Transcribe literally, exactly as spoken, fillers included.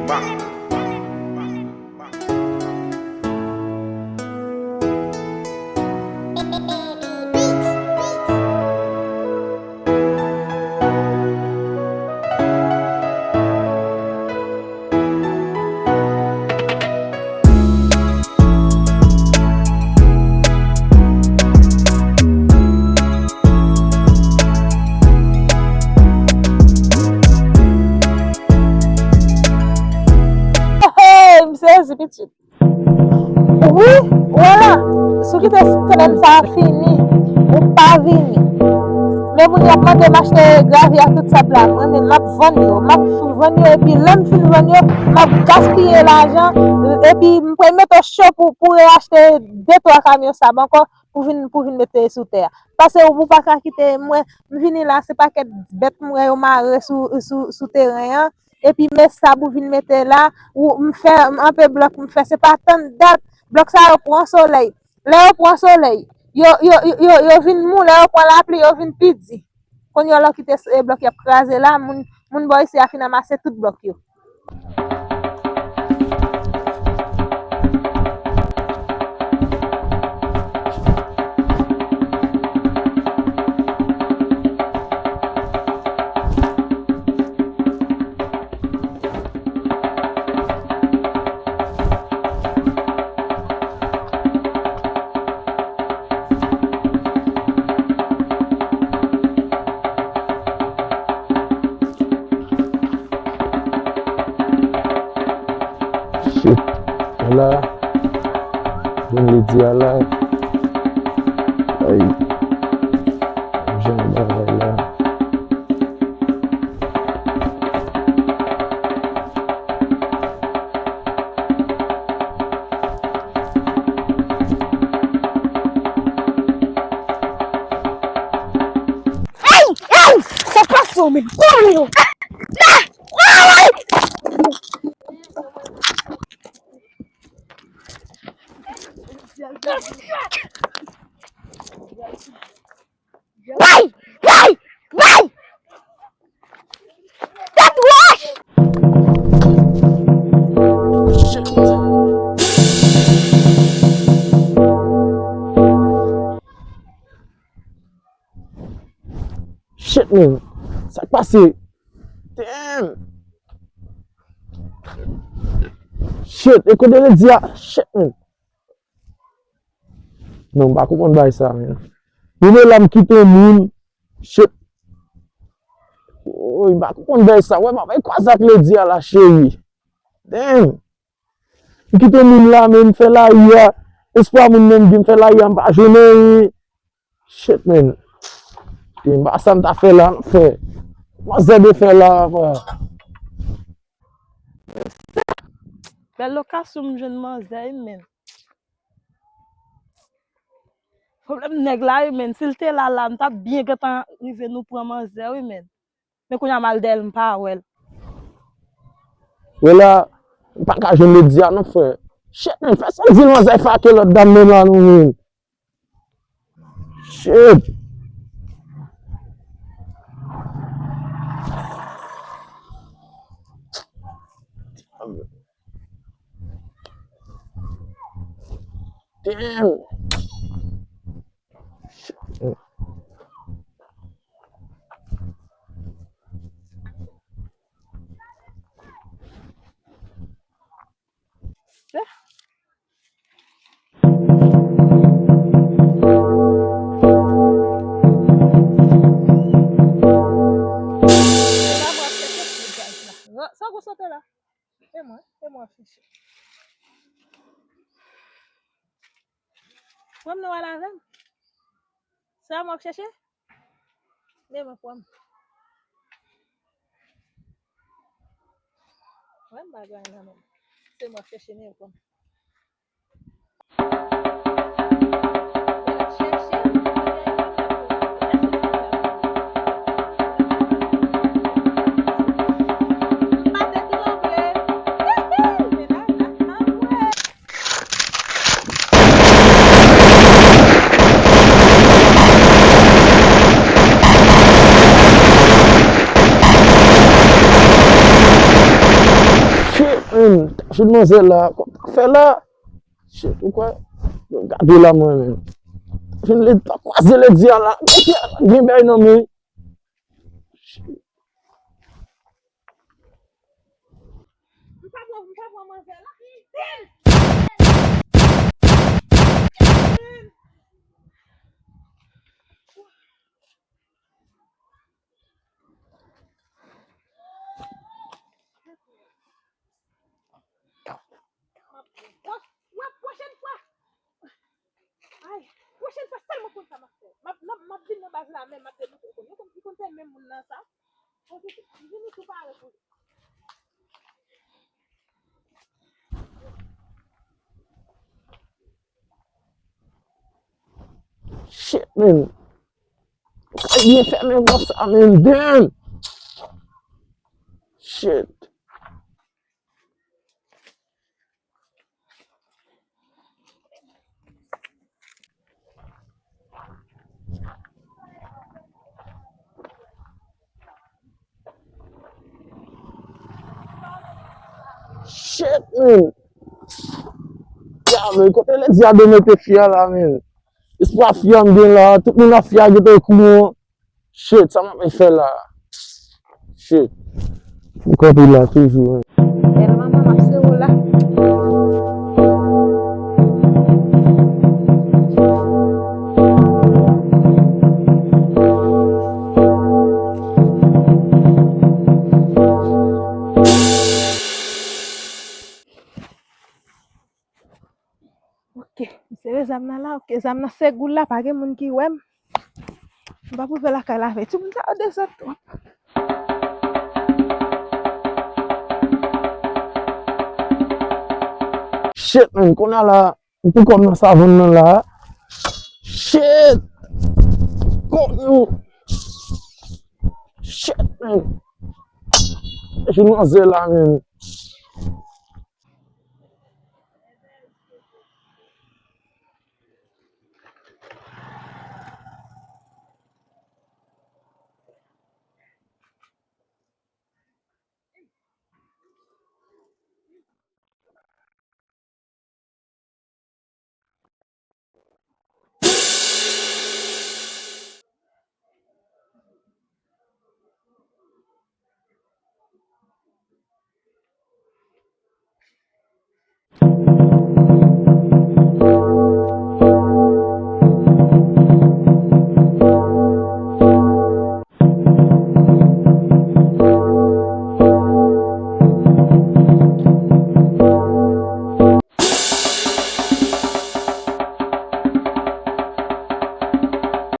Hey, m sezi, pitit. Wi, wè la, si w kite semèn sa a fini, ou pa vini. Men moun y ap mande m achte gravye ak tout sab la, mwen menm m ap vann yo, m ap vann yo, epi lè m fin vann yo, m ap gaspiye lajan, epi m premye to cho pou, pou reachte de twa kamyon sab ankò pou vin, pou vin mete sou tè a. Paske ou pa ka kite mwen, m vini la, se pakèt bèt m wè yo mare sou, sou, sou teren an, epi men sab ou vin mete la, ou, m fè anpe blòk, m fè, se pa tann dat, blòk sa yo pran solèy. Lè yo pran solèy, yo, yo, yo, yo, yo vin mou, lè yo pran lapli, yo vin pi di. Kounye a lè w kite s-, e, blòk y ap kraze la, moun, moun bò isi a fin anmase tout blòk yo. Shit. Ala. Vin li di ala. Ay. Jan bagay la. Ay! Ay! Sa pase w menm? Kòman yo? Ah! Ah! Ay! Bay! Bay! Bay! Tèt wòch! Shit, man. Sa k pase? Damn! Shit, e kote Lady a? Shit, man. Non, m pa konprann bagay sa, man. Mwen menm la m kite yon moun. Shit. Woy, m pa konprann bagay sa. Wè, m ap kwaze ak Lady a la, cheri. Damn. M kite moun la, men m fè lari a. Espwa moun nan m gen, m fè lari a, m pa jwenn anyen. Shit, man. E m pa sa m ta fè la, m fè. Manzè de fè la, frè. Bèl lokasyon m jwenn manzè, wi, men. Pwoblèm nèg la, wi, men. Si l te la, la, m t ap byen gentan rive nou pran manzè, wi, men. Men kounye a m al dèyè l, m pa wè l. Wè la, m pa ka jwenn Lady a non, frè. Shit, men, fè sa di l manzè fake lòt dam menm la non, men. Shit. Damn. Sa gwo sote la. E mwen, e mwen w ap chèche. Pran m nan w al avè m. Sa mwen w ap chèche? Men mwen pran m. Mwen m pa gen anyen nan men m. Se mwen w ap chèche, men mwen pran m. Shit. Hmm, tap jwenn manzè la. Kòman t ap fè la? Shit, ou kwè? Gade la mwen menm. Jwenn ledi, tap kwaze ledi a la. Gen bagay nan men. M pa pran, m pa pran manzè la. Wè, pwochèn fwa. Ay, pwochèn fwa sèl mwen konn sa m ap fè. M ap, m ap, m ap vin nan baz la menm, m ap demontre w konn. Yo konn, li konn fè menm moun nan sa. Vini tou pare pou li. Shit, man. Sa byen fèmen konsa, man. Damn. Shit. Shit, man. Ya, man, kote ledi a de mete fi a la, man? Espwa fi a m gen la, tout moun ap fi a gentan kou an. Shit, sa m ap fè la? Shit. M kanpe la toujou, man. Bèl manman, m ap sere w la. Ok, m sere zam nan la. Ok, zam nan se goul la, pa gen moun ki wè m. M p ap rive lakay la avè timoun sa yo dezòd twòp. Shit, man, kounye a la, m tou kòm nan savann nan la. Shit! Kòm yo. Shit, man. Jwenn manzè la, man.